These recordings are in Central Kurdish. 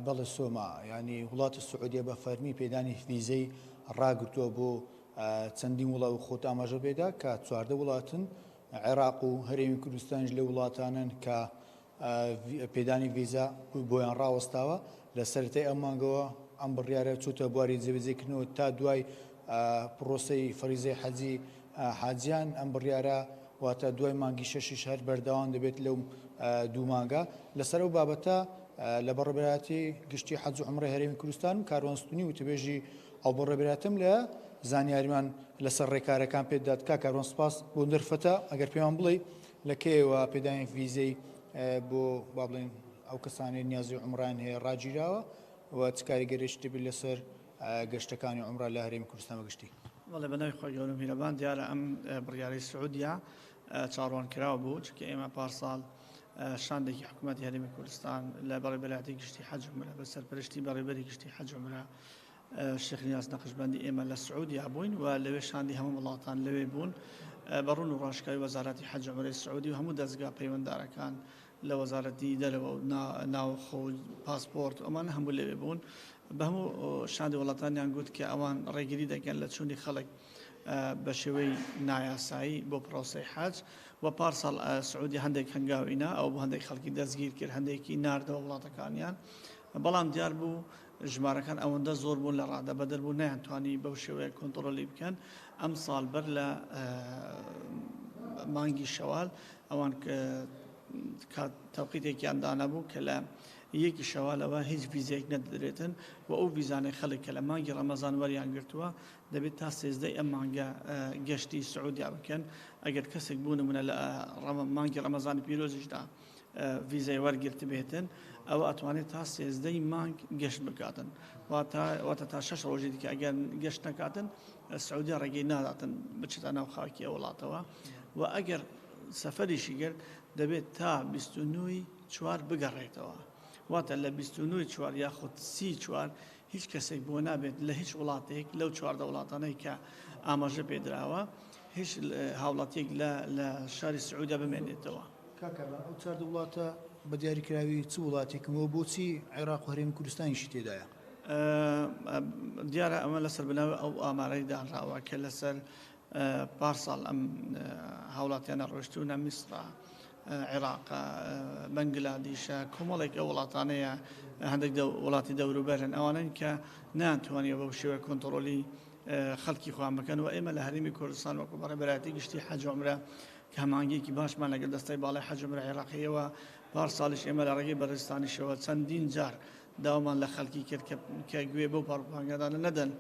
بەڵێ سۆما، یانی وڵاتی سعودیە بە فەرمی پێدانی ڤیزەی ڕاگرتووە بۆ چەندین وڵات و خۆت ئاماژە پێدا کە 14 وڵاتن عێراق و هەرێمی کوردستانیش لە وڵاتانن کە پێدانی ڤیزا بۆیان ڕاوەستاوە لە سەرەتای ئەم مانگەوە ئەم بڕیارە چووتە بواری جێبەجێکردنەوە تا دوای پرۆسەی فەریزەی حەجی حاجیان ئەم بڕیارە واتە دوای مانگی شەشیش هەر بەردەوام دەبێت لەو دوو مانگە. لەسەر ئەو بابەتە لە بەڕێوەبەرایەتی گشتی حەج و عومرەی هەرێمی کوردستان و کاروان ستونی وتەبێژی ئەو بەڕێوەبەرایەتەم لە زانیاریمان لەسەر ڕێکارەکان پێدات. کاک کاروان سپاس بۆ دەرفەتە، ئەگەر پێمان بڵێی لە کەیەوە پێدانی ڤیزەی بۆ با بڵێن ئەو کەسانەی نیازی عومرەیان هەیە ڕاگیراوە و چ کاریگەریی دەبێت لەسەر گەشتەکانی عومرە لە هەرێمی کوردستان بە گشتی؟ بەڵێ بە ناوی خوای گەورە و میهرەبان. دیارە ئەم بڕیارەی سعودیە چاوەڕوانکراو بوو، چونکە ئێمە پارساڵ شاندێکی حکوومەتی هەرێمی کوردستان لە بەڕێوەبەرایەتی گشتی حەج و عومرە بە سەرپەرشتی بەڕێوەبەری گشتی حەج و عومرە شێخ نیاز نەقشبەندی ئێمە لە سعودیا بووین و لەوێ شاندی هەموو وڵاتان لەوێ بوون بە ڕوون و ڕاشکاوی وەزارەتی حەج و عومرەی سعودی و هەموو دەزگا پەیوەنددارەکان لە وەزارەتی دەرەوە و ناوخۆ و پاسپۆرت و ئەمانە هەموو لەوێ بوون بە هەموو شاندی وڵاتانیان گوت کە ئەوان ڕێگری دەکەن لە چوونی خەڵک بە شێوەی نایاسایی بۆ پرۆسەی حەج و پارساڵ سعودی هەندێک هەنگاوی نا ئەو بۆ هەندێک خەڵکی دەستگیر کرد هەندێکی ناردەوە وڵاتەکانیان بەڵام دیار بوو ژمارەکان ئەوەندە زۆر بوون لە ڕادە بەدەر بوو نەیانتوانی بەو شێوەیە کۆنتڕۆلی بکەن ئەمساڵ بەر لە مانگی شەوال ئەوان کات تەوقیتێکیان دانابوو کە لە یەکی شەوالەوە هیچ ڤیزەیەک نەدەدرێتن و ئەو ڤیزانەی خەڵک کە لە مانگی ڕەمەزان وەریان گرتووە دەبێت تا سێزدەی ئەم مانگە گەشتی سعودیا بکەن ئەگەر کەسێک بوو نمونە لە مانگی ڕەمەزانی پیرۆزیشدا ڤیزای وەرگرتبێتن ئەوە ئەتوانێت تا سێزدەی مانگ گەشت بکاتن واتە تا شەش ڕۆژی دیکە ئەگەر گەشت نەکاتن سعودیا ڕێگەی ناداتن بچێتە ناو خاکی ئەو وڵاتەوە و ئەگەر سەفەریشی کرد دەبێت تا 29 ی چوار بگەڕێتەوە واتە لە 29 ی چوار یاخود سی چوار هیچ کەسێک بۆ نابێت لە هیچ وڵاتێک لەو 14 وڵاتانەی کە ئاماژە پێدراوە هیچ هاوڵاتیەک لە شاری سعودیا بمێنێتەوە. کاک کاروان ئەو 14 وڵاتە بە دیاریکراوی چ وڵاتێکن و بۆچی عێراق و هەرێمی کوردستانیشی تێدایە؟ دیارە ئەمە لەسەر بناوی ئەو ئامارەی دانراوە کە لەسەر پارساڵ ئەم هاوڵاتیانە ڕۆشتوونە میسرە، عێراقە، بەنگلادیشە، کۆمەڵێک ئەو وڵاتانەیە هەندێک وڵاتی دەوروبەرن ئەوانەن کە نەیانتوانیوە بەو شێوەیە کۆنتڕۆلی خەڵکی خۆیان بکەن و ئێمە لە هەرێمی کوردستان وەکو بەڕێوەبەرایەتی گشتی حەج و عومرە کە هەماهەنگییەکی باشمان لەگەڵ دەستەی باڵای حەج و عومرە عێراقییەوە پار ساڵیش ئێمە لە ڕێگەی بەڕێزتانیشەوە چەندین جار داوامان لە خەڵکی کرد کە کە گوێ بەو پڕوپاگەندانە نەدەن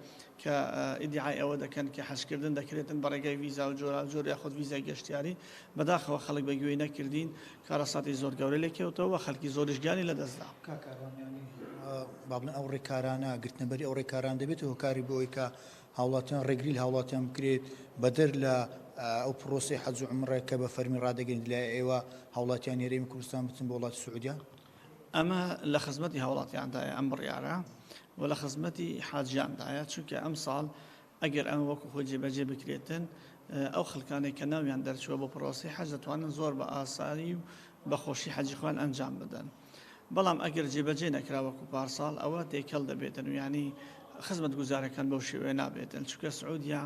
کە ئیدیعای ئەوە دەکەن کە حەجکردن دەکرێتن بە ڕێگای ڤیزا و جۆراوجۆر یاخود ڤیزای گەشتیاری، بەداخەوە خەڵک بە گوێی نەکردین، کارەساتی زۆر گەورەی لێ کەوتەوە و خەڵکی زۆریش گیانی لەدەست دا. کاک کاروان یانی با بڵێین ئەو ڕێکارانە، گرتنەبەری ئەو ڕێکارانە دەبێتە هۆکاری بۆ ئەوەی کە هاوڵاتیان ڕێگری لە هاوڵاتیان بکرێت بەدەر لە ئەو پرۆسەی حەج و عومرە کە بە فەرمی ڕادەگەیەندرێت لای ئێوە هاوڵاتیانی هەرێمی کوردستان بچن بۆ وڵاتی سعودیە؟ ئەمە لە خزمەتی هاوڵاتیاندایە ئەم بڕیارە و لە خزمەتی حاجیاندایە، چونکە ئەمساڵ ئەگەر ئەمە وەکو خۆی جێبەجێ بکرێتن ئەو خەڵکانەی کە ناویان دەرچووە بۆ پرۆسەی حەج دەتوانن زۆر بە ئاسانی و بە خۆشی حەجی خۆیان ئەنجام بدەن. بەڵام ئەگەر جێبەجێ نەکرا وەکو پارساڵ ئەوە تێکەڵ دەبێتن و یانی خزمەتگوزارەکان بەو شێوەیە نابێتن چونکە سعودیا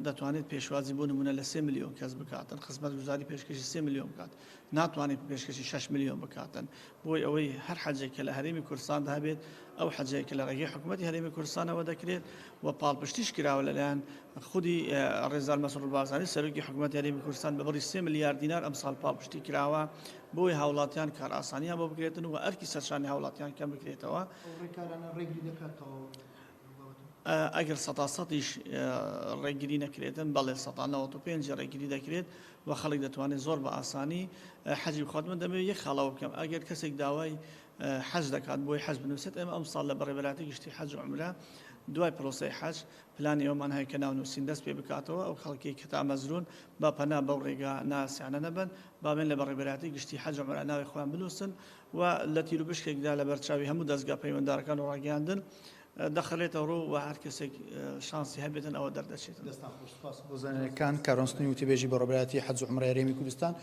دەتوانێت پێشوازی بۆ نمونە لە سێ ملیۆن کەس بکاتن خزمەتگوزاری پێشکەشی سێ ملیۆن بکات ناتوانێت پێشکەشی شەش ملیۆن بکاتن بۆی ئەوەی هەر حەجێک کە لە هەرێمی کوردستاندا هەبێت ئەو حەجەیە کە لە ڕێگەی حکوومەتی هەرێمی کوردستانەوە دەکرێت و پاڵپشتیش کراوە لەلایەن خودی ڕێزدار مەسرور بارزانی سەرۆکی حکوومەتی هەرێمی کوردستان بە بڕی سێ ملیار دینار ئەمساڵ پاڵپشتی کراوە بۆی هاوڵاتیان کارئاسانیان بۆ بکرێتن و ئەرکی سەرشانی هاوڵاتیان کەم بکرێتەوە. ئەو ڕێکارانە ڕێگری دەکاتەوە؟ ئەگەر سەتا سەتیش ڕێگری نەکرێتن بەڵێ سەتا 95 ڕێگری دەکرێت و خەڵک دەتوانێت زۆر بە ئاسانی حەجی بخوات من دەمەوێت یەک خاڵەوە بکەم ئەگەر کەسێک داوای حەج دەکات بۆی حەج بنووسێت ئێمە ئەمساڵ لە بەڕێوەبەرایەتی گشتی حەج و عومرە دوای پرۆسەی حەج پلانی ئەوەمان هەیە کە ناونووسین دەست پێ بکاتەوە ئەو خەڵکەی کە تامەزرۆن با پەنا بەو ڕێگا ناسیانە نەبەن با بێن لە بەڕێوەبەرایەتی گشتی حەج و عومرە ناوی خۆیان بنووسن و لە تیروپشکێکدا لەبەرچاوی هەموو دەزگا پەیوەنددارەکان و ڕاگەیاندن دەخرێتە ڕوو و هەر کەسێک شانسی هەبێتن ئەوە دەردەچێتن. دەستان خۆش سوپاس بۆ زانیاریەکان. کاروان ستونی وتەبێژی بەڕێوەبەرایەتی حەج و عومرەی هەرێمی کوردستان.